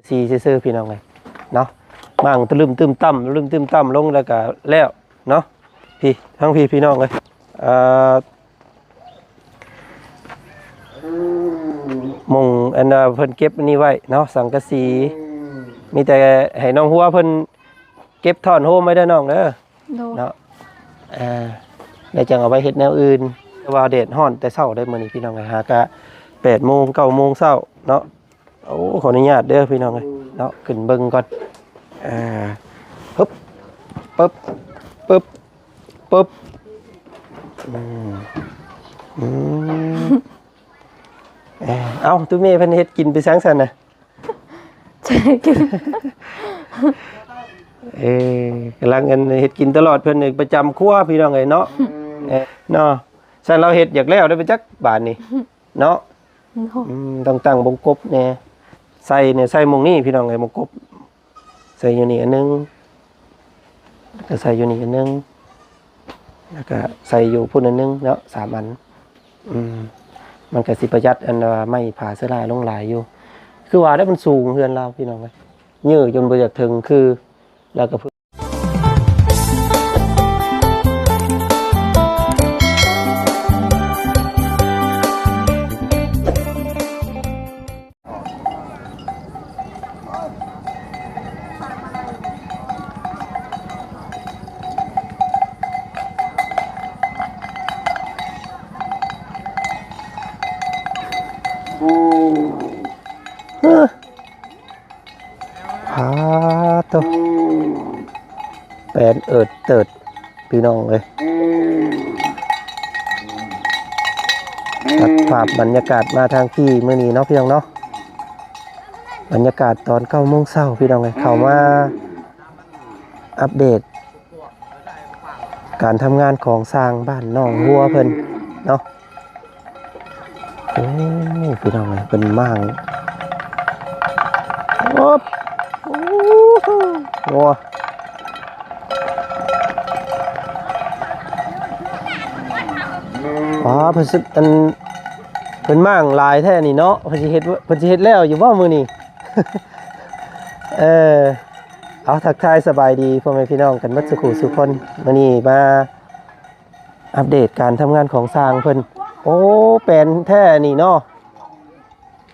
ສີ່ຊື່ໆ ພີ່ນ້ອງເອີຍເນາະ. ມ້າງຕຶມຕຶມຕ່ຳ ຕຶມຕຶມຕ່ຳລົງ ແລ້ວກໍແລ້ວເນາະ. ພີ່ ທາງພີ່ ພີ່ນ້ອງເອີຍ ເອີ ໝ່ອງອັນວ່າເພິ່ນເກັບອັນນີ້ໄວ້ເນາະ ສັງກະສີ. ມີແຕ່ໃຫ້ນ້ອງຫົວເພິ່ນເກັບທ່ອນໂຮມໄວ້ເດີນ້ອງເດີ. ໂດຍ ເນາະ ອ່າ ແລ້ວຈັ່ງເອົາໄວ້ເຮັດແນວອື່ນ. ແຕ່ວ່າແດດຮ້ອນແຕ່ເຊົ້າເດ້ມື້ນີ້ ພີ່ນ້ອງເອີຍ ຫາກະແປດໂມງ ເກົ້າໂມງເຊົ້າເນາະ. ໂອ້ ຂໍອະນຸຍາດເດີພີ່ນ້ອງເອີຍເນາະ ຂຶ້ນເບິ່ງກ່ອນ. ອ່າ ປຶບ ປຶບ ປຶບ ປຶບ ອືມ ອືມ ເອີ ເອົ້າ ຕູ້ແມ່ເພິ່ນເຮັດກິນໄປສັງຊັ້ນນະ? ເອີ ກຳລັງອັນເຮັດກິນຕະຫຼອດ ເພິ່ນນີ້ປະຈຳຄົວ ພີ່ນ້ອງເອີຍເນາະ. ເອີ ເນາະ ຊັ້ນລາວເຮັດຢາກແລ້ວໄດ້ໄປຈັກບາດນີ້ເນາະ. ໂດຍ ອືມ ຕ້ອງຕັ້ງວົງກົບແດ່ ໃສ່ແດ່ ໃສ່ໝ່ອງນີ້ ພີ່ນ້ອງເອີຍ ວົງກົບ ໃສ່ຢູ່ນີ້ອັນໜຶ່ງ ແລ້ວກໍໃສ່ຢູ່ນີ້ອັນໜຶ່ງ ແລ້ວກໍໃສ່ຢູ່ພຸ້ນອັນໜຶ່ງເນາະ ສາມອັນ. ອືມ ມັນກໍຊິປະຢັດອັນວ່າໄມ້ຜາເຊື້ອລາລົງຫຼາຍຢູ່. ຄືວ່າໄດ໋ ມັນສູງເຮືອນລາວ ພີ່ນ້ອງເອີຍ ເຍີະຈົນບໍ່ຢາກເຖິງ ຄື ແລ້ວກໍ ອາ ໂທ້ ແປນເອີດເຕີດ ພີ່ນ້ອງເອີຍ. ຕັດພາບບັນຍາກາດມາທາງທີ່ມື້ນີ້ເນາະ ພີ່ນ້ອງເນາະ. ບັນຍາກາດຕອນເກົ້າໂມງເຊົ້າ ພີ່ນ້ອງເອີຍ ເຂົ້າມາອັບເດດການທຳງານຂອງຊ່າງບ້ານໜອງຫົວເພິ່ນເນາະ. ໂອ້ ພີ່ນ້ອງເອີຍ ເພິ່ນມ້າງ ໂອ້ ໂອ້ ອໍ ເພິ່ນຊິ ອັນ ເພິ່ນມ້າງຫຼາຍແທ້ນີ້ເນາະ. ເພິ່ນຊິເຮັດ ເພິ່ນຊິເຮັດແລ້ວຢູ່ບໍ່ມື້ນີ້? ເອີ ເອົາ ທັກທາຍສະບາຍດີພໍ່ແມ່ພີ່ນ້ອງກັນເບິດສູ່ຜູ້ສູ່ຄົນ. ມື້ນີ້ມາອັບເດດການທຳງານຂອງຊ່າງເພິ່ນ. ໂອ້ ແປນແທ້ນີ້ເນາະ.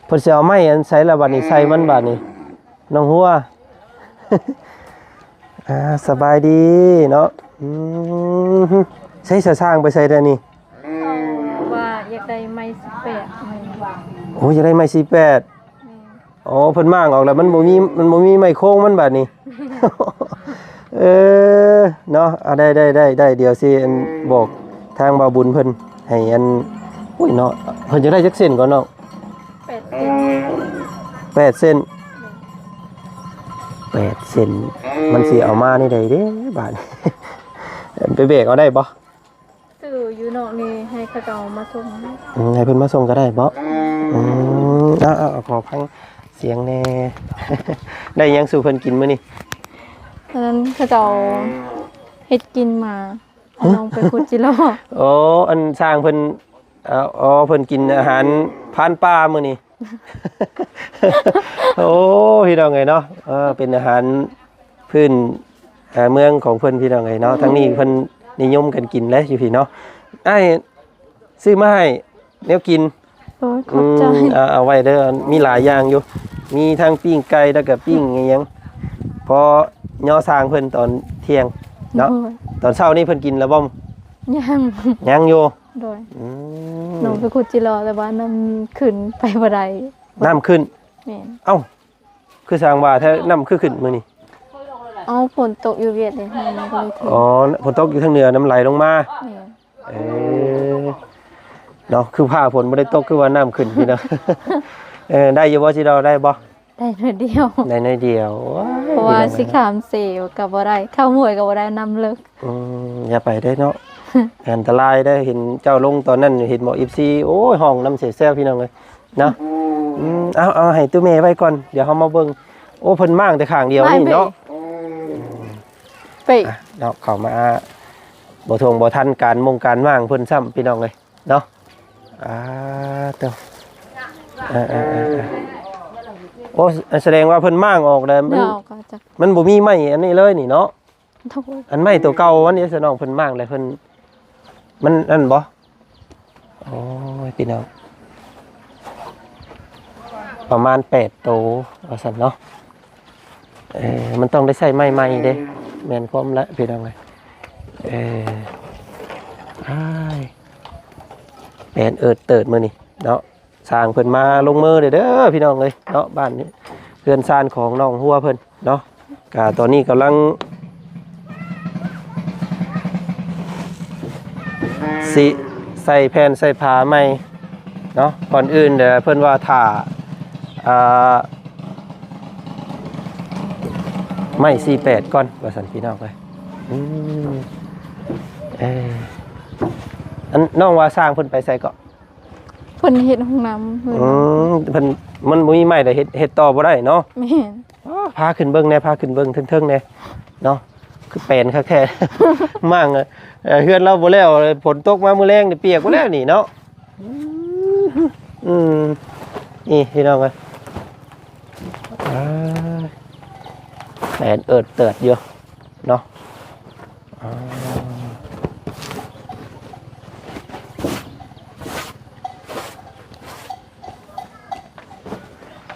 ເພິ່ນຊິເອົາໄມ້ອັນໃສລະບາດນີ້ ໃສ່ມັນບາດນີ້ ນ້ອງຫົວ. ອ່າ ສະບາຍດີເນາະ. ອືມ ໃຊ້ສາຊ່າງໄປໃສແດ່ນີ້? ວ່າຢາກໄດ້ໄມ້ສິບແປດ. ໂອ້ ຢາກໄດ້ໄມ້ສິບແປດ. ແມ່ນ. ອໍ ເພິ່ນມ້າງອອກແລ້ວ ມັນບໍ່ມີ ມັນບໍ່ມີໄມ້ໂຄ້ງມັນບາດນີ້. ເອີ ເນາະ ເອົາ ໄດ້ ໄດ້ ໄດ້ ໄດ້ ດຽວຊິ ອັນ ບອກທາງບ່າວບຸນເພິ່ນໃຫ້ ອັນ ໂອ້ຍ ເນາະ ເພິ່ນຈະໄດ້ຈັກເສັ້ນກ່ອນເນາະ? ແປດເສັ້ນ. ແປດເສັ້ນ ແປດເສັ້ນ ມັນຊິເອົາມາແນວໃດເດ້ບາດນີ້? ໄປແບກເອົາໄດ້ບໍ່? ຊື້ຢູ່ນອກນີ້ ໃຫ້ເຂົາເຈົ້າມາສົ່ງ. ອືມ ໃຫ້ເພິ່ນມາສົ່ງກໍໄດ້ບໍ່? ອືມ ເອົາ ເອົາ ຂໍຟັງສຽງແດ່. ໄດ້ຫຍັງສູ່ເພິ່ນກິນມື້ນີ້? ອັນນັ້ນເຂົາເຈົ້າເຮັດກິນມາ ເອົາ ຫຶ? ນ້ອງໄປຂຸດຈິລໍ. ໂອ້ ອັນຊ່າງເພິ່ນ ເອົາ ອໍ ເພິ່ນກິນອາຫານພານປ່າມື້ນີ້. ໂອ້ ພີ່ນ້ອງເອີຍເນາະ ເອີ ເປັນອາຫານພື້ນ ເອີ ເມືອງຂອງເພິ່ນ ພີ່ນ້ອງເອີຍເນາະ. ທາງນີ້ເພິ່ນນິຍົມກັນກິນແຫຼະຢູ່ພີ້ເນາະ. ອ້າຍຊື້ມາໃຫ້ແນວກິນ. ໂອ້ຍ ຂອບໃຈ. ອືມ ເອົາ ເອົາໄວ້ເດີ ມີຫຼາຍຢ່າງຢູ່ ມີທັງປີ້ງໄກ່ ແລ້ວກໍປີ້ງອີ່ຫຍັງ ພໍຍໍຊ່າງເພິ່ນຕອນທ່ຽງເນາະ. ໂດຍ. ຕອນເຊົ້ານີ້ເພິ່ນກິນແລ້ວບໍ່? ຍັງ. ຍັງຢູ່. ໂດຍ. ອືມ ນ້ອງໄປຂຸດຈິລໍ ແຕ່ວ່ານ້ຳຂຶ້ນໄປບໍ່ໄດ້. ນ້ຳຂຶ້ນ? ແມ່ນ. ເອົ້າ ຄືຊ່າງວ່າແທ້ ນ້ຳຄືຂຶ້ນມື້ນີ້? ເອົ້າ ຝົນຕົກຢູ່ຫວຽດເດ້ ນ້ຳມັນກໍເລີຍຂຶ້ນ. ອໍ ຝົນຕົກຢູ່ທາງເໜືອ ນ້ຳໄຫຼລົງມາ. ແມ່ນ. ເອີ ເນາະ ຄືຟ້າຝົນບໍ່ໄດ້ຕົກ ຄືວ່ານ້ຳຂຶ້ນພີ້ເນາະ. ເອີ ໄດ້ຢູ່ບໍ່ ຈິລໍ ໄດ້ບໍ່? ໄດ້ໜ້ອຍດຽວ. ໄດ້ໜ້ອຍດຽວ. ໂອ້ຍ ເພາະວ່າ ພີ່ນ້ອງເອີຍ ຊິຂ້າມເຊກໍບໍ່ໄດ້ ຂ້າມຫ້ວຍກໍບໍ່ໄດ້ ນ້ຳເລິກ. ອືມ ຢ່າໄປເດ້ເນາະ ອັນຕະລາຍເດ້. ເຫັນເຈົ້າລົງຕອນນັ້ນ ເຫັນບໍ່ ເອັຟຊີ ໂອ້ຍ ຮ້ອງນຳແຊວໆ ພີ່ນ້ອງເອີຍເນາະ. ອືມ ເອົາ ເອົາໃຫ້ຕູ້ແມ່ໄວ້ກ່ອນ ດຽວເຮົາມາເບິ່ງ. ໂອ້ ເພິ່ນມ້າງແຕ່ຂ້າງດຽວນີ້ເນາະ. ໄປ ອ່ະ ເນາະ ເຂົ້າມາບໍ່ທົ່ງບໍ່ທັນການມົງການມ້າງເພິ່ນຊ້ຳ ພີ່ນ້ອງເອີຍ. ເນາະ ອ່າ ເຕີ ເອີ ເອີ ເອີ ເອີ. ໂອ້ ສະແດງວ່າເພິ່ນມ້າງອອກແລ້ວ ມັນ ເຮົາກໍຈັກ ມັນບໍ່ມີໄມ້ອັນນີ້ເລີຍນີ້ເນາະ. ໂດຍ ອັນໄມ້ຕົວເກົ່າມັນນີ້ ສະນ້ອງ ເພິ່ນມ້າງແລ້ວ ເພິ່ນ ມັນນັ້ນບໍ່? ໂອ້ຍ ພີ່ນ້ອງ ປະມານແປດໂຕວ່າຊັ້ນເນາະ. ເອີ ມັນຕ້ອງໄດ້ໃຊ້ໄມ້ໃໝ່ເດ້ ແມ່ນຄວາມລະ ພີ່ນ້ອງເອີຍ. ເອີ ອ້າຍ ແປນເອີດເຕີດມື້ນີ້ເນາະ. ຊ່າງເພິ່ນມາລົງມືເດີ ເດີ ພີ່ນ້ອງເອີຍເນາະ. ບ້ານນີ້ ເຮືອນຊານຂອງນ້ອງຫົວເພິ່ນເນາະ ກະຕອນນີ້ກຳລັງຊິໃສ່ແຜ່ນໃສ່ຝາໃໝ່ເນາະ. ກ່ອນອື່ນເດີ ເພິ່ນວ່າຖ້າ ອ່າ ໄມ້ສີ່ແປດກ່ອນວ່າຊັ້ນ ພີ່ນ້ອງເອີຍ. ອືມ ເອີ ອັນນ້ອງວ່າຊ່າງເພິ່ນໄປໃສເກາະ? ເພິ່ນເຮັດຫ້ອງນ້ຳເພິ່ນ ອືມ ເພິ່ນ ມັນບໍ່ມີໄມ້ແລ້ວ ເຮັດ ເຮັດຕໍ່ບໍ່ໄດ້ເນາະ. ແມ່ນ ອ້າ ພາຂຶ້ນເບິ່ງແດ່ ພາຂຶ້ນເບິ່ງເທິງໆແດ່ເນາະ. ຄືແປນຄັກແທ້ ມ້າງ ເອີ ເຮືອນລາວບໍ່ແລ້ວ ຝົນຕົກມາມື້ແລງນີ້ປຽກໝົດແລ້ວນີ້ເນາະ. ອືມ ນີ້ພີ່ນ້ອງເອີຍ ອ່າ ແປນເອີດເຕີດຢູ່ເນາະ. ອ່າ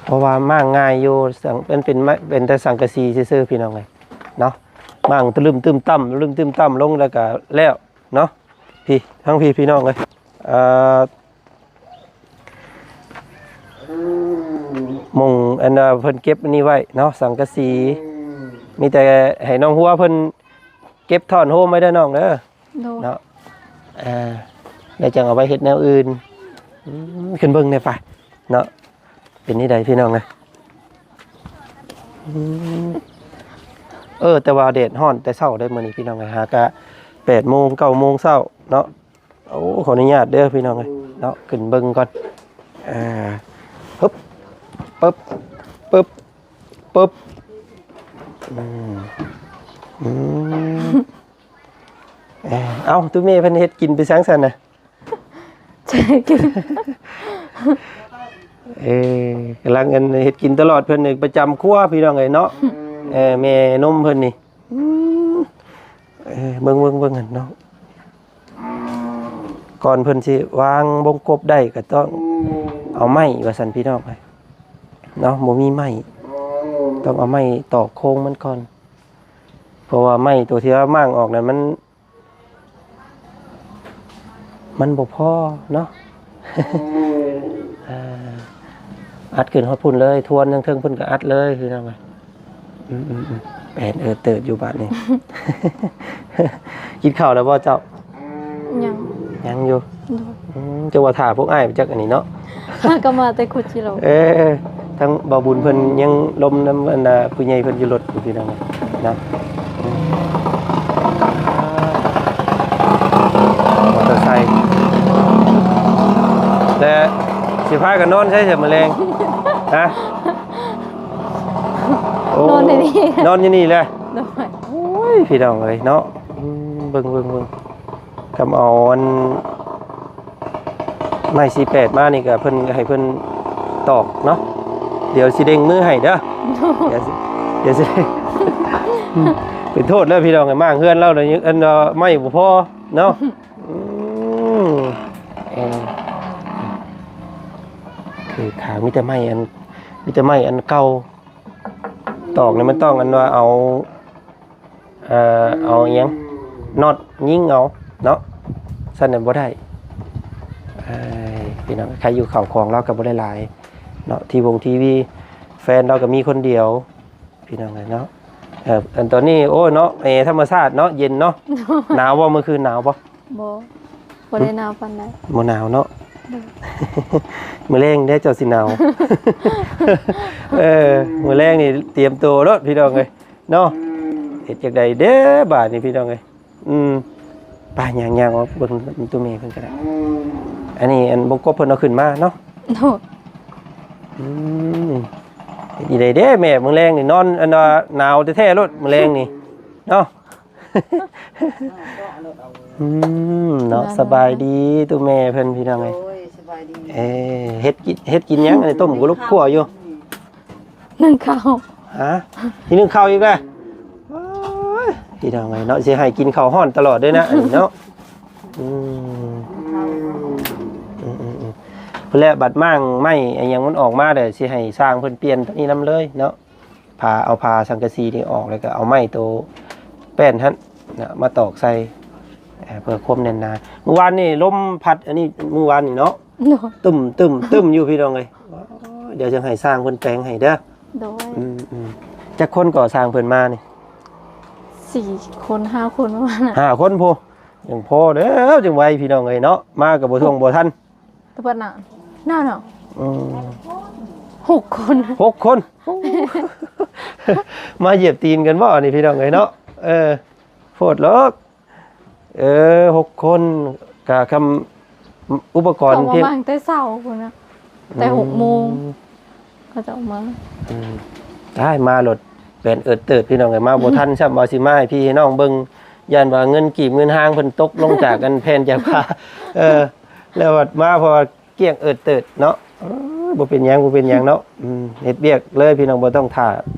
ເພາະວ່າມ້າງງ່າຍຢູ່ ສັງ ມັນເປັນໄມ້ ເປັນແຕ່ສັງກະສີຊື່ໆ ພີ່ນ້ອງເອີຍເນາະ. ມ້າງຕຶມຕຶມຕ່ຳ ຕຶມຕຶມຕ່ຳລົງແລ້ວກະແລ້ວເນາະ. ພີ່ ທາງພີ່ ພີ່ນ້ອງເອີຍ ເອີ ໝ່ອງອັນວ່າເພິ່ນເກັບອັນນີ້ໄວ້ເນາະ ສັງກະສີ. ມີແຕ່ໃຫ້ນ້ອງຫົວເພິ່ນເກັບທ່ອນໂຮມໄວ້ເດີນ້ອງເດີ. ໂດຍ ເນາະ ເອີ ແລ້ວຈັ່ງເອົາໄວ້ເຮັດແນວອື່ນ. ອືມ ຂຶ້ນເບິ່ງແດ່ໄປເນາະ ເປັນຈັ່ງໃດພີ່ນ້ອງເອີຍ. ອືມ ເອີ ແຕ່ວ່າແດດຮ້ອນແຕ່ເຊົ້າເດ້ມື້ນີ້ ພີ່ນ້ອງເອີຍ ຫາກະແປດໂມງ ເກົ້າໂມງເຊົ້າເນາະ. ໂອ້ ຂໍອະນຸຍາດເດີພີ່ນ້ອງເອີຍເນາະ ຂຶ້ນເບິ່ງກ່ອນ. ອ່າ ປຶບ ປຶບ ປຶບ ປຶບ ອືມ ອືມ ເອີ ເອົ້າ ຕູ້ເມເພິ່ນເຮັດກິນໄປສັງຊັ້ນນະ? ເອີ ກຳລັງອັນເຮັດກິນຕະຫຼອດ ເພິ່ນນີ້ປະຈຳຄົວ ພີ່ນ້ອງເອີຍເນາະ. ເອີ ແມ່ນົມເພິ່ນນີ້ ອືມ ເອີ ເບິ່ງ ເບິ່ງ ເບິ່ງຫັ້ນເນາະ. ກ່ອນເພິ່ນຊິວາງວົງກົບໄດ້ກໍຕ້ອງເອົາໄມ້ວ່າຊັ້ນ ພີ່ນ້ອງເອີຍເນາະ. ບໍ່ມີໄມ້ ຕ້ອງເອົາໄມ້ຕອກໂຄງມັນກ່ອນ ເພາະວ່າໄມ້ຕົວທີ່ວ່າມ້າງອອກນັ້ນມັນ ມັນບໍ່ພໍເນາະ. ເອີ ອັດຂຶ້ນຮອດພຸ້ນເລີຍ ທວນທາງເທິງພຸ້ນກໍອັດເລີຍ ພີ່ນ້ອງເອີຍ. ອືມໆໆ ແປນເອີເຕີດຢູ່ບາດນີ້. ກິນເຂົ້າແລ້ວບໍ່ເຈົ້າ? ຍັງ ຍັງຢູ່. ໂດຍ ອືມ ຈັ່ງວ່າຖ້າພວກອ້າຍໄປຈັກອັນນີ້ເນາະ ຫາກໍມາແຕ່ຄຸດຊິໂລ. ເອີ ທາງບ່າວບຸນເພິ່ນຍັງລົມນຳອັນນ່າ ຜູ້ໃຫຍ່ເພິ່ນຢູ່ລົດຢູ່ ພີ່ນ້ອງເນາະ. ອືມ ມໍເຕີໄຊ ແຕ່ຊິພາກັນນອນໃສຊະມື້ແລງ? ຮະ? ໂອ້ ນອນໃນນີ້ ນອນຢູ່ນີ້ແຫຼະ. ໂດຍ ໂອ້ຍ ພີ່ນ້ອງເອີຍເນາະ. ອືມ ເບິ່ງ ເບິ່ງ ເບິ່ງ ຄຳເອົາອັນ ໄມ້ສີ່ແປດມານີ້ກໍເພິ່ນ ໃຫ້ເພິ່ນຕອກເນາະ. ດຽວຊິເລັ່ງມືໃຫ້ເດີ. ໂດຍ ດຽວຊິ ດຽວຊິ ເປັນໂທດເດີພີ່ນ້ອງ ມ້າງເຮືອນລາວເນາະ ອັນ ໄມ້ບໍ່ພໍເນາະ. ອືມ ເອີ ຄືຂາວມີແຕ່ໄມ້ອັນ ມີແຕ່ໄມ້ອັນເກົ່າ. ຕອກນີ້ມັນຕ້ອງອັນວ່າເອົາ ເອີ ເອົາອີ່ຫຍັງ ນັອດຍິງເອົາເນາະ ຊັ້ນນະບໍ່ໄດ້. ເອີຍ ພີ່ນ້ອງ ໃຄຢູ່ເຂົ້າຂອງລາວກໍບໍ່ໄດ້ຫຼາຍເນາະ ທີວົງທີວີ ແຟນລາວກໍມີຄົນດຽວ ພີ່ນ້ອງເອີຍເນາະ. ເອີ ອັນຕອນນີ້ ໂອ້ຍເນາະ ແອທຳມະຊາດເນາະ ເຢັນເນາະ. ໜາວບໍ່? ມື້ຄືນໜາວບໍ່? ບໍ່ ບໍ່ໄດ້ໜາວປານໃດ. ບໍ່ໜາວເນາະ. ໂດຍ ມື້ແລງເດ້ເຈົ້າຊິໜາວ. ເອີ ມື້ແລງນີ້ຕຽມໂຕໂລດ ພີ່ນ້ອງເອີຍເນາະ. ເຮັດຈັ່ງໃດເດ້ບາດນີ້ ພີ່ນ້ອງເອີຍ. ອືມ ໄປ ຍ່າງໆ ອອກເບິ່ງຕູ້ແມ່ເພິ່ນກໍໄດ້. ອັນນີ້ອັນບົງກົບເພິ່ນເອົາຂຶ້ນມາເນາະ. ໂດຍ ອືມ ເຮັດຈັ່ງໃດເດ້ແມ່ ມື້ແລງນີ້ນອນ ອັນວ່າໜາວແທ້ໆໂລດ ມື້ແລງນີ້ເນາະ. ອືມ ເນາະ ສະບາຍດີຕູ້ແມ່ເພິ່ນ ພີ່ນ້ອງເອີຍ. ໂດຍ ສະບາຍດີ. ເອີ ເຮັດກິນ ເຮັດກິນຫຍັງ? ອັນນີ້ຕົ້ມກະດູກຂົ້ວຢູ່. ໜຶ້ງເຂົ້າ. ຮະ? ຊິໜຶ້ງເຂົ້າອີກແລ້ວ? ໂອ້ຍ ພີ່ນ້ອງເອີຍເນາະ ຊິໃຫ້ກິນເຂົ້າຮ້ອນຕະຫຼອດເດ້ນະ ອັນນີ້ເນາະ. ອືມ ອືມໆໆ ພຸ້ນແຫຼະ ບັດມ້າງໄມ້ອີຫຍັງມັນອອກມາແລ້ວ ຊິໃຫ້ຊ່າງເພິ່ນປ່ຽນໂຕນີ້ນຳເລີຍເນາະ. ຜ້າ ເອົາຜ້າສັງກະສີນີ້ອອກ ແລ້ວກໍເອົາໄມ້ໂຕແປ້ນຫັ້ນນະ ມາຕອກໃສ່ ເອີ ເພື່ອຄວາມແໜ້ນໜາ. ມື້ວານນີ້ລົມພັດ ອັນນີ້ ມື້ວານນີ້ເນາະ ໂດຍ ຕຶ້ມໆໆຢູ່ ພີ່ນ້ອງເອີຍ. ໂອ້ຍ ດຽວຈະໃຫ້ຊ່າງເພິ່ນແປງໃຫ້ເດີ. ໂດຍ ອືມໆ ຈັກຄົນກໍຊ່າງເພິ່ນມານີ້? ສີ່ຄົນ ຫ້າຄົນປະມານນັ້ນ. ຫ້າຄົນພຸ້ນ ຍັງພໍເດີ ຈັ່ງໄວ ພີ່ນ້ອງເອີຍເນາະ. ມາກໍບໍ່ທ່ວງບໍ່ທັນ. ແຕ່ເພິ່ນນະ ໜາວເນາະ. ອືມ ຫົກຄົນ ຫົກຄົນ. ໂອ້ ມາຢຽບຕີນກັນບໍ່ນີ້ ພີ່ນ້ອງເອີຍເນາະ. ເອີ ໂພດໂລດ. ເອີ ຫົກຄົນ ກະຄຳ ອຸປະກອນ ເຂົາມາ ພຽງ ມາຕັ້ງແຕ່ເຊົ້າພຸ້ນນະ ແຕ່ ອືມ ຫົກໂມງ ເຂົາເຈົ້າມາ. ອືມ ຕາຍ ມາໂລດ ແປນເອີດເຕີດ ພີ່ນ້ອງເອີຍ. ມາບໍ່ທັນຊ້ຳ ວ່າຊິມາໃຫ້ພີ່ໃຫ້ນ້ອງເບິ່ງ ຢ້ານວ່າເງິນກີບເງິນຫາງເພິ່ນຕົກລົງຈາກອັນແຜ່ນຈາກຟ້າ. ເອີ ແລ້ວບັດມາ ເພາະວ່າ ກ້ຽງເອີດເຕີດເນາະ. ເອີ ບໍ່ເປັນຫຍັງ ບໍ່ເປັນຫຍັງເນາະ. ອືມ ເຮັດວຽກເລີຍ ພີ່ນ້ອງ ບໍ່ຕ້ອງຖ້າ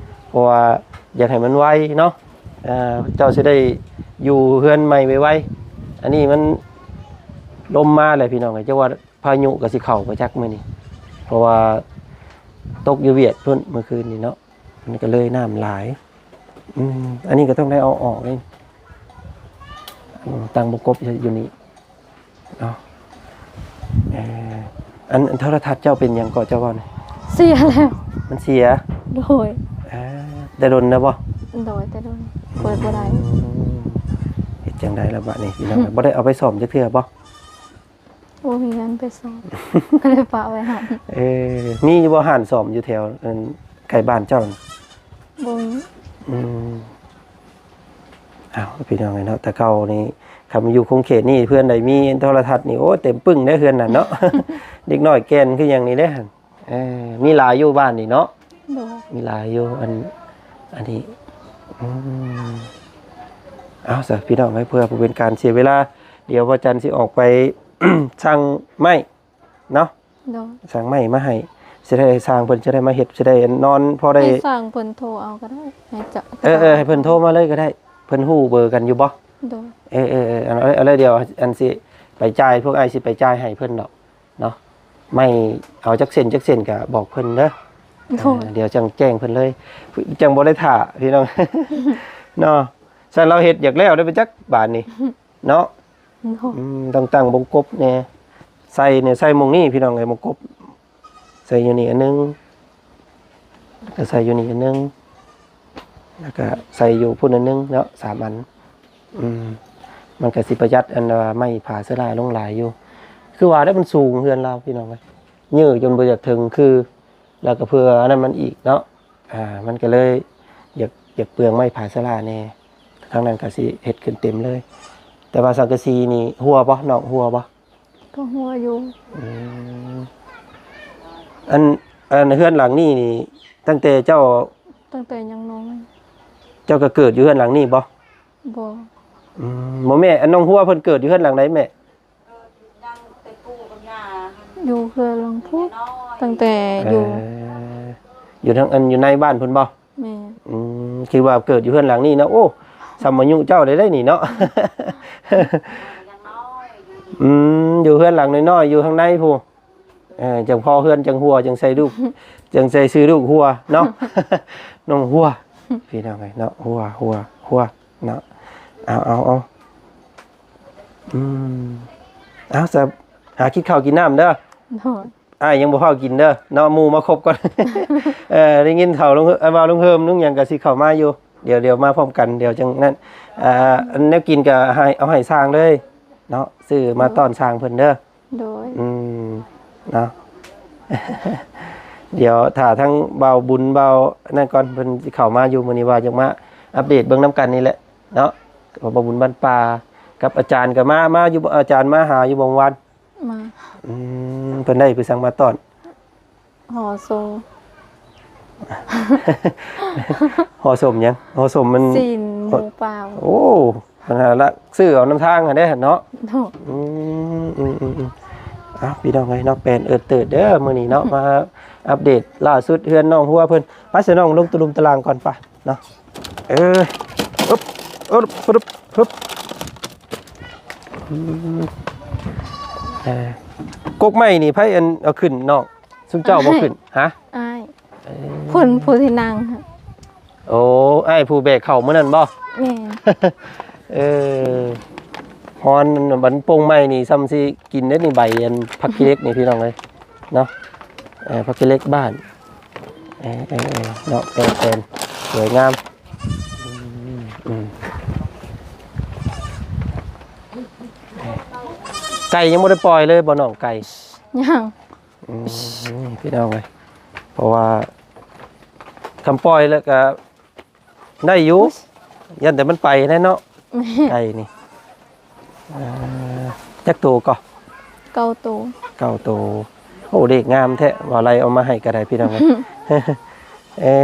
ເພາະວ່າຢາກໃຫ້ມັນໄວເນາະ. ເອີ ເຈົ້າຊິໄດ້ຢູ່ເຮືອນໃໝ່ໄວໆ. ອັນນີ້ມັນລົມມາແລ້ວ ພີ່ນ້ອງເອີຍ ຈັກວ່າພາຍຸກໍຊິເຂົ້າບໍ່ຈັກມື້ນີ້ ເພາະວ່າຕົກຢູ່ຫວຽດພຸ້ນມື້ຄືນນີ້ເນາະ. ມັນກໍເລີຍນ້ຳຫຼາຍ. ອືມ ອັນນີ້ກໍຕ້ອງໄດ້ເອົາອອກເດ້. ອືມ ຕັ້ງບົງກົບຢູ່ນີ້ເນາະ. ເອີ ອັນ ອັນໂທລະທັດເຈົ້າເປັນຫຍັງເກາະ ເຈົ້າເວົ້ານະ? ເສຍແລ້ວ. ມັນເສຍ? ໂດຍ. ເອີ ແຕ່ດົນແລ້ວບໍ່? ໂດຍ ແຕ່ດົນ ເປີດບໍ່ໄດ້. ອືມ ເຮັດຈັ່ງໃດລະບາດນີ້ ພີ່ນ້ອງ? ບໍ່ໄດ້ເອົາໄປສ້ອມຈັກເທື່ອບໍ່? ບໍ່ມີເງິນໄປສ້ອມ ກໍເລີຍປະໄວ້ຫັ້ນ. ເອີ ມີຢູ່ບໍ່ຮ້ານສ້ອມຢູ່ແຖວ ອັນ ໃກ້ບ້ານເຈົ້າ? ບໍ່ມີ. ອືມ ອ້າວ ພີ່ນ້ອງເອີຍເນາະ ແຕ່ເກົ່ານີ້ ຄັນມາຢູ່ຂົງເຂດນີ້ ເພື່ອນໃດມີໂທລະທັດນີ້ ໂອ້ ເຕັມປຶ້ງເດ້ເຮືອນນັ້ນເນາະ. ເດັກນ້ອຍແກ່ນຄືຫຍັງນີ້ເດ້. ເອີ ມີຫຼາຍຢູ່ບ້ານນີ້ເນາະ? ໂດຍ. ມີຫຼາຍຢູ່ ອັນ ອັນນີ້. ອືມ ເອົາຊະ ພີ່ນ້ອງເອີຍ ເພື່ອບໍ່ເປັນການເສຍເວລາ ດຽວພະຈັນຊິອອກໄປ ສັ່ງໄມ້ເນາະ. ໂດຍ. ສັ່ງໄມ້ມາໃຫ້ ຊິໄດ້ຊ່າງເພິ່ນ ຊິໄດ້ມາເຮັດ ຊິໄດ້ນອນ ພໍໄດ້ ໃຫ້ຊ່າງເພິ່ນໂທເອົາກໍໄດ້ ໃຫ້ເຈົ້າ. ເອີໆ ໃຫ້ເພິ່ນໂທມາເລີຍກໍໄດ້. ເພິ່ນຮູ້ເບີກັນຢູ່ບໍ່? ໂດຍ. ເອີໆໆ ເອົາ ເອົາເລີຍ ດຽວອັນຊິໄປຈ່າຍ ພວກອ້າຍຊິໄປຈ່າຍໃຫ້ເພິ່ນດອກ. ເນາະ ໄມ້ເອົາຈັກເສັ້ນຈັກເສັ້ນກະບອກເພິ່ນເດີ. ໂດຍ. ເອີ ດຽວຈັ່ງແຈ້ງເພິ່ນເລີຍ ຈັ່ງບໍ່ໄດ້ຖ້າ ພີ່ນ້ອງເນາະ. ຊັ້ນລາວເຮັດຢາກແລ້ວໄດ້ໄປຈັກບາດນີ້ເນາະ. ໂດຍ. ອືມ ຕ້ອງຕັ້ງວົງກົບແດ່ ໃສ່ແດ່ ໃສ່ໝ່ອງນີ້ ພີ່ນ້ອງເອີຍ ວົງກົບ ໃສ່ຢູ່ນີ້ອັນໜຶ່ງ ແລ້ວກໍໃສ່ຢູ່ນີ້ອັນໜຶ່ງ ແລ້ວກໍໃສ່ຢູ່ພຸ້ນອັນໜຶ່ງເນາະ ສາມອັນ. ອືມ ມັນກໍຊິປະຢັດອັນວ່າໄມ້ຜາເຊື້ອລາລົງຫຼາຍຢູ່ ຄືວ່າແລ້ວ ມັນສູງເຮືອນລາວ ພີ່ນ້ອງເອີຍ ເຍີ້ຈົນບໍ່ຢາກເຖິງຄື ແລ້ວກໍເພື່ອອັນນັ້ນມັນອີກເນາະ. ອ່າ ມັນກໍເລີຍຢາກ ຢາກເປືອງໄມ້ຜາເຊື້ອລາແດ່ ທາງນັ້ນກໍຊິເຮັດຂຶ້ນເຕັມເລີຍ. ແຕ່ວ່າສັງກະສີນີ້ຮົ່ວບໍ່ນ້ອງ ຮົ່ວບໍ່? ກໍຮົ່ວຢູ່. ອືມ ອັນ ອັນເຮືອນຫຼັງນີ້ນີ້ ຕັ້ງແຕ່ເຈົ້າ ຕັ້ງແຕ່ຍັງນ້ອຍ ເຈົ້າກໍເກີດຢູ່ເຮືອນຫຼັງນີ້ບໍ່? ບໍ່. ອືມ ບໍ່ແມ່ ອັນນ້ອງຮົ່ວເພິ່ນເກີດຢູ່ເຮືອນຫຼັງໃດແມ່? ຢູ່ເຮືອນຫຼັງພຸ້ນ ຕັ້ງແຕ່ຢູ່ ເອີ ຢູ່ທາງ ອັນ ຢູ່ໃນບ້ານພຸ້ນບໍ່? ແມ່ນ. ອືມ ຄິດວ່າເກີດຢູ່ເຮືອນຫຼັງນີ້ເນາະ. ໂອ້ ສ່ຳອາຍຸເຈົ້າໄດ້ ໄດ້ນີ້ເນາະ. ອືມ ຢູ່ເຮືອນຫຼັງນ້ອຍໆ ຢູ່ທາງໃນພຸ້ນ. ເອີ ຈັ່ງພໍເຮືອນຈັ່ງຮົ່ວ ຈັ່ງໃສ່ລູກ ຈັ່ງໃສ່ຊື່ລູກຮົ່ວເນາະ. ນ້ອງຮົ່ວ ພີ່ນ້ອງເອີຍເນາະ ຮົ່ວ ຮົ່ວ ຮົ່ວເນາະ. ເອົາ ເອົາ ເອົາ ອືມ ເອົາ ຊະ ຫາກິນເຂົ້າກິນນ້ຳເດີ. ໂດຍ. ອ້າຍຍັງບໍ່ພ້ອມກິນເດີເນາະ ໝູ່ມາຄົບກ່ອນ. ເອີ ໄດ້ຍິນເຖົ້າລຸງ ເອີ ເວົ້າລຸງເຮີມລຸງຫຍັງກໍຊິເຂົ້າມາຢູ່ ດຽວ ດຽວມາພ້ອມກັນ ດຽວຈັ່ງນັ້ນ. ອ່າ ອັນແນວກິນກໍໃຫ້ ເອົາໃຫ້ຊ່າງເລີຍເນາະ ຊື້ມາຕ້ອນຊ່າງເພິ່ນເດີ. ໂດຍ. ອືມ ເນາະ ດຽວຖ້າທັງບ່າວບຸນ ບ່າວນັ້ນກ່ອນ ເພິ່ນຊິເຂົ້າມາຢູ່ມື້ນີ້ ວ່າຢາກມາອັບເດດເບິ່ງນຳກັນນີ້ແຫຼະເນາະ. ບ່າວບຸນບ້ານປ່າກັບອາຈານກໍມາ ມາຢູ່ ອາຈານມາຫາຢູ່ບໍ່ມື້ວານ? ມາ. ອືມ ເພິ່ນໄດ້ໄປສັ່ງມາຕ້ອນ? ຫໍ່ສົມ ຫໍ່ສົມຫຍັງ? ຫໍ່ສົມມັນ ຊີ້ນໝູປ່າ. ໂອ້ ມັນຫາລັກຊື້ເອົານຳທາງຫັ້ນເດ້ເນາະ. ໂດຍ. ອືມ ອືມ ອືມ ອືມ ເອົາ ພີ່ນ້ອງເອີຍເນາະ ແປນເອີດເຕີດເດີມື້ນີ້ເນາະ ມາ ອັບເດດລ່າສຸດເຮືອນນ້ອງຫົວເພິ່ນ. ໄປ ຊະນ້ອງ ລົງຕະລຸມຕະລາງກ່ອນ ໄປເນາະ. ເອີ ອຶບ ອຶບ ອຶບ ອຶບ ອຶບ ອຶບ ເອີ ກົກໄມ້ນີ້ໃຜອັນເອົາຂຶ້ນນ້ອງ? ຊຸມເຈົ້າບໍ່ຂຶ້ນ? ຮະ? ອ້າຍ ເອີ ເພິ່ນຜູ້ທີ່ນັ່ງ. ໂອ້ ອ້າຍຜູ້ແບກເຂົ້າມື້ນັ້ນບໍ່? ແມ່ນ. ເອີ ຮ້ອນ ບັນປົງໄມ້ນີ້ ຊ່ຳຊິກິນເດ້ນີ້ ໃບອັນຜັກຂີ້ເຫຼັກນີ້ ພີ່ນ້ອງເອີຍເນາະ. ເອີ ຜັກຂີ້ເຫຼັກບ້ານ ເອີ ເອີ ເນາະ ແປນໆ ສວຍງາມ. ອືມ ອືມ ໄກ່ຍັງບໍ່ໄດ້ປ່ອຍເລີຍບໍ່ນ້ອງ? ໄກ່ ຍັງ. ອືມ ພີ່ນ້ອງເອີຍ ເພາະວ່າຄັນປ່ອຍແລ້ວກະໄດ້ຢູ່ ຢ້ານແຕ່ມັນໄປແດ່ເນາະ. ໄກ່ນີ້ ເອີ ຈັກໂຕກໍ? ເກົ້າໂຕ. ເກົ້າໂຕ. ໂອ້ ເລກງາມແທ້ ບ່າວໄລເອົາມາໃຫ້ກໍໄດ້ ພີ່ນ້ອງເອີຍ. ເອີ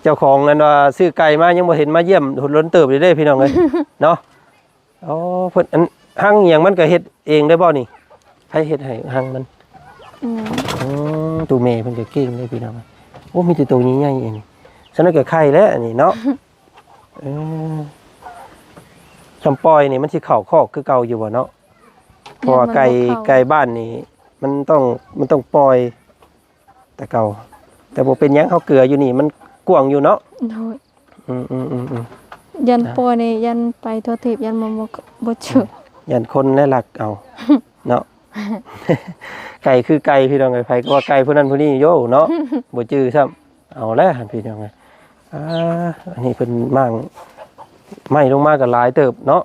ເຈົ້າຂອງອັນວ່າຊື້ໄກ່ມາຍັງບໍ່ເຫັນມາຢ້ຽມ ດົນເຕີບຢູ່ເດ້ ພີ່ນ້ອງເອີຍເນາະ. ອໍ ເພິ່ນ ອັນ ຮັງອີ່ຫຍັງມັນກໍເຮັດເອງໄດ້ບໍ່ນີ້? ໃຜເຮັດໃຫ້ຮັງມັນ? ອືມ ອືມ ໂຕແມ່ເພິ່ນກໍເກັ່ງເດ້ພີ່ນ້ອງ. ໂອ້ ມີແຕ່ໂຕໃຫຍ່ໆ ອັນນີ້ ຊັ້ນກໍໄຂ່ແລ້ວອັນນີ້ເນາະ. ເອີ ຄັນປ່ອຍນີ້ມັນຊິເຂົ້າຄອກຄືເກົ່າຢູ່ບໍ່ເນາະ? ເພາະວ່າໄກ່ ຍັງມັນບໍ່ເຂົ້າ ໄກ່ບ້ານນີ້ມັນຕ້ອງ ມັນຕ້ອງປ່ອຍ ແຕ່ເກົ່າ ແຕ່ບໍ່ເປັນຫຍັງ ເຮົາເກືອຢູ່ນີ້ມັນກວ້າງຢູ່ເນາະ. ໂດຍ. ອືມໆໆໆ ຢ້ານປ່ອຍນີ້ ຢ້ານໄປທົ່ວທີບ ຢ້ານບໍ່ ບໍ່ ບໍ່ເຈີ ອືມ ຢ້ານຄົນແລະລັກເອົາເນາະ. ໄກ່ຄືໄກ່ ພີ່ນ້ອງເອີຍ ໃຜກໍວ່າໄກ່ຜູ້ນັ້ນຜູ້ນີ້ໂຢເນາະ ບໍ່ຈື່ຊ້ຳ. ເອົາແລ້ວຫັ້ນ ພີ່ນ້ອງເອີຍ. ອ່າ ອັນນີ້ເພິ່ນມ້າງໄມ້ລົງມາກໍຫຼາຍເຕີບເນາະ.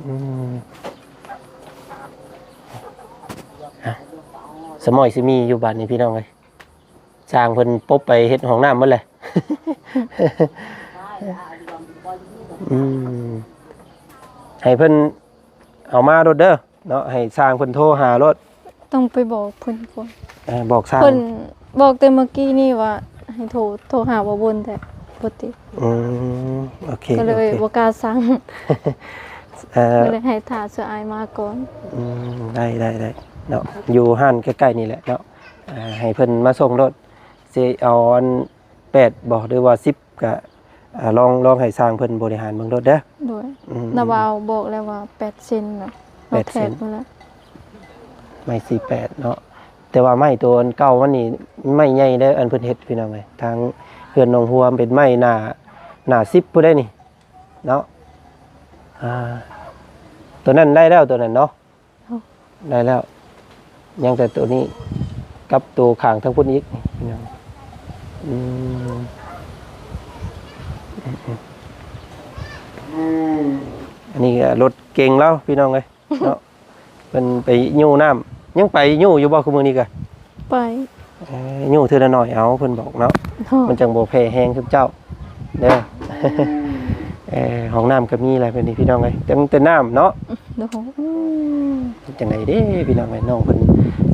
ອືມ ອ່ະ ສະໝອຍຊິມີຢູ່ບາດນີ້ ພີ່ນ້ອງເອີຍ. ຊ່າງເພິ່ນປົບໄປເຮັດຫ້ອງນ້ຳໝົດແຫຼະ. ອືມ ໃຫ້ເພິ່ນເອົາມາໂລດເດີເນາະ ໃຫ້ຊ່າງເພິ່ນໂທຫາໂລດ. ຕ້ອງໄປບອກເພິ່ນກ່ອນ. ເອີ ບອກຊ່າງ ເພິ່ນບອກແຕ່ເມື່ອກີ້ນີ້ວ່າໃຫ້ໂທ ໂທຫາບ່າວບຸນ ແຕ່ບໍ່ຕິດ. ອືມ ໂອເຄ ກໍເລີຍ ໂອເຄ ບໍ່ກ້າສັ່ງ. ເອີ ກໍເລີຍໃຫ້ຖ້າເສືອອ້າຍມາກ່ອນ. ອືມ ໄດ້ ໄດ້ ໄດ້ເນາະ ຢູ່ຮ້ານໃກ້ໆນີ້ແຫຼະເນາະ. ເອີ ໃຫ້ເພິ່ນມາສົ່ງໂລດ ຊິເອົາອັນ ແປດບໍ່ ຫຼືວ່າສິບ ກະ ອາ ລອງ ລອງໃຫ້ຊ່າງເພິ່ນບໍລິຫານເບິ່ງໂລດເດີ. ໂດຍ. ອືມ ນາວາວບອກແລ້ວວ່າແປດເຊັນເນາະ. ແປດເຊັນ ເຮົາແທກມາແລ້ວ ໄມ້ສີ່ແປດເນາະ. ແຕ່ວ່າໄມ້ໂຕອັນເກົ່າມັນນີ້ ໄມ້ໃຫຍ່ເດ້ ອັນເພິ່ນເຮັດ ພີ່ນ້ອງເອີຍ. ທາງເຮືອນນ້ອງຫົວເປັນໄມ້ໜ້າ ໜ້າສິບພຸ້ນເດ້ນີ້ເນາະ. ອ່າ ໂຕນັ້ນໄດ້ແລ້ວ ໂຕນັ້ນເນາະ. ໄດ້ແລ້ວ ຍັງແຕ່ໂຕນີ້ກັບໂຕຂ້າງທາງພຸ້ນອີກ. ອືມ ອັນນີ້ກໍລົດເກັງລາວ ພີ່ນ້ອງເອີຍເນາະ. ເພິ່ນໄປຍູ້ນ້ຳ ຍັງໄປຍູ້ຢູ່ບໍ່ ຄືມື້ນີ້ກະ? ໄປ. ເອີ ຍູ້ເທື່ອລະໜ້ອຍເອົາ ເພິ່ນບອກເນາະ. ໂດຍ. ມັນຈັ່ງບໍ່ແຜ່ແຮງຄືເຈົ້າເດີ. ເອີ ຫ້ອງນ້ຳກໍມີແຫຼະ ເພິ່ນນີ້ ພີ່ນ້ອງເອີຍ ຕັ້ງແຕ່ນ້ຳເນາະ. ໂດຍ. ອືມ ຈັ່ງໃດເດ້ ພີ່ນ້ອງເອີຍ ນ້ອງເພິ່ນ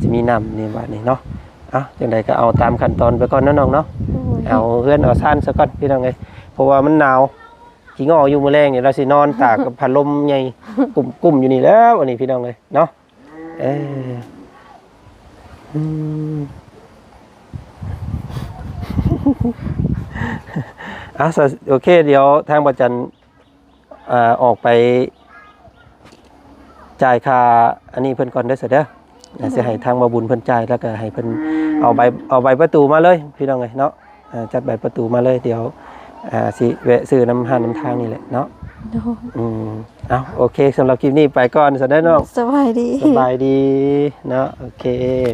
ຊິມີນ້ຳໃນບາດນີ້ເນາະ. ເອົ້າ ຈັ່ງໃດກໍເອົາຕາມຂັ້ນຕອນໄປກ່ອນເນາະນ້ອງເນາະ. ໂດຍ. ເອົາເຮືອນເອົາຊານສາກ່ອນ ພີ່ນ້ອງເອີຍ ເພາະວ່າມັນໜາວ. ຂີ້ງໍຢູ່ມື້ແລງນີ້ ລາວຊິນອນຕາກກັບພັດລົມໃຫຍ່ ກຸ້ມໆຢູ່ນີ້ແລ້ວ ອັນນີ້ ພີ່ນ້ອງເອີຍເນາະ. ເອີ ອືມ ເອົາ ໂອເຄ ດຽວທາງບ່າວຈັນ ເອີ ອອກໄປຈ່າຍຄ່າອັນນີ້ເພິ່ນກ່ອນເດີ ຊະເດີ. ອ່າ ຊິໃຫ້ທາງບ່າວບຸນເພິ່ນຈ່າຍ ແລ້ວກໍໃຫ້ເພິ່ນເອົາໃບ ເອົາໃບປະຕູມາເລີຍ ພີ່ນ້ອງເອີຍເນາະ. ອ່າ ຈັດໃບປະຕູມາເລີຍ ດຽວ ອ່າ ຊິແວະຊື້ນຳຮ້ານນຳທາງນີ້ແຫຼະເນາະ. ໂດຍ. ອືມ ເອົາ ໂອເຄ ສຳລັບຄລິບນີ້ໄປກ່ອນ ສະເດີນ້ອງ. ສະບາຍດີ ສະບາຍດີເນາະ. ໂອເຄ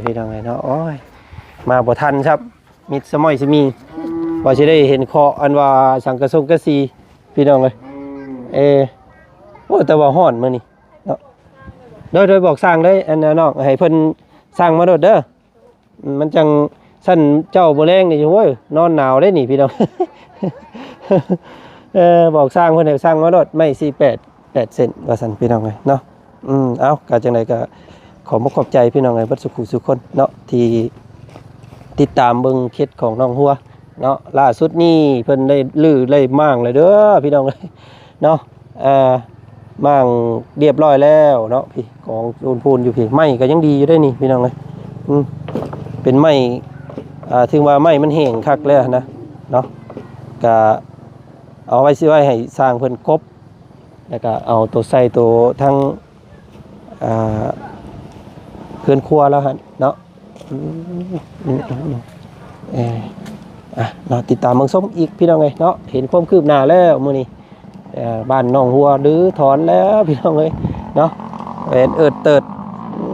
ພີ່ນ້ອງເອີຍເນາະ. ໂອ້ຍ ມາບໍ່ທັນຊ້ຳ ມິດສະໝອຍສະມີ ວ່າຊິໄດ້ເຫັນເຄາະ ອັນວ່າສັງກະສົງກະສີ ພີ່ນ້ອງເອີຍ. ເອີ ໂອ້ ແຕ່ວ່າຮ້ອນມື້ນີ້ເນາະ. ໂດຍ ໂດຍ ບອກຊ່າງເລີຍ ອັນນັ້ນນ້ອງ ໃຫ້ເພິ່ນສັ່ງມາໂລດເດີ. ມັນຈັ່ງຊັ້ນເຈົ້າມື້ແລງນີ້ ໂອ້ຍ ນອນໜາວເດ້ນີ້ ພີ່ນ້ອງ. ເອີ ບອກຊ່າງເພິ່ນໃຫ້ສັ່ງມາໂລດ ໄມ້ສີ່ແປດ ແປດເຊັນວ່າຊັ້ນ ພີ່ນ້ອງເອີຍເນາະ. ອືມ ເອົ້າ ກໍຈັ່ງໃດກໍຂອບອົກຂອບໃຈ ພີ່ນ້ອງເອີຍ ເບິດສູ່ຜູ້ສູ່ຄົນເນາະ ທີ່ຕິດຕາມເບິ່ງເຂດຂອງນ້ອງຫົວເນາະ. ລ່າສຸດນີ້ເພິ່ນໄດ້ຮື້ໄດ້ມ້າງແລ້ວເດີ ພີ່ນ້ອງເອີຍເນາະ. ເອີ ມ້າງລຽບຮ້ອຍແລ້ວເນາະ. ພີ້ ກອງໂອນໂພນຢູ່ພີ້ ໄມ້ກໍຍັງດີຢູ່ເດ້ນີ້ ພີ່ນ້ອງເອີຍ. ອືມ ເປັນໄມ້ ອ່າ ຖືວ່າໄມ້ມັນແຫ້ງຄັກແລ້ວນະເນາະ ກະເອົາໄວ້ ຊິໄວ້ໃຫ້ຊ່າງເພິ່ນກົບ ແລ້ວກະເອົາໂຕໃສ່ໂຕທັງ ອ່າ ເຮືອນຄົວລາວຫັ້ນເນາະ. ອືມ ເອີ ອ່ະເນາະ ຕິດຕາມເບິ່ງຊົມອີກພີ່ນ້ອງເອີຍເນາະ. ເຫັນຄວາມຄືບໜ້າແລ້ວມື້ນີ້ ເອີ ບ້ານໜອງຫົວຮື້ຖອນແລ້ວພີ່ນ້ອງເອີຍເນາະ ແມ່ນເອີດເຕີດ. ອື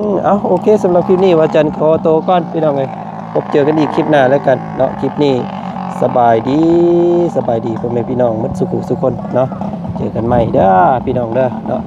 ມ ເອົາ ໂອເຄ ສຳລັບຄລິບນີ້ ວ່າຈັນຂໍໂຕກ່ອນພີ່ນ້ອງເອີຍ ພົບເຈີກັນອີກຄລິບໜ້າແລ້ວກັນເນາະ. ຄລິບນີ້ສະບາຍດີ ສະບາຍດີພໍ່ແມ່ພີ່ນ້ອງໝົດສູ່ຜູ້ສູ່ຄົນເນາະ. ເຈີກັນໃໝ່ເດີພີ່ນ້ອງເດີເນາະ.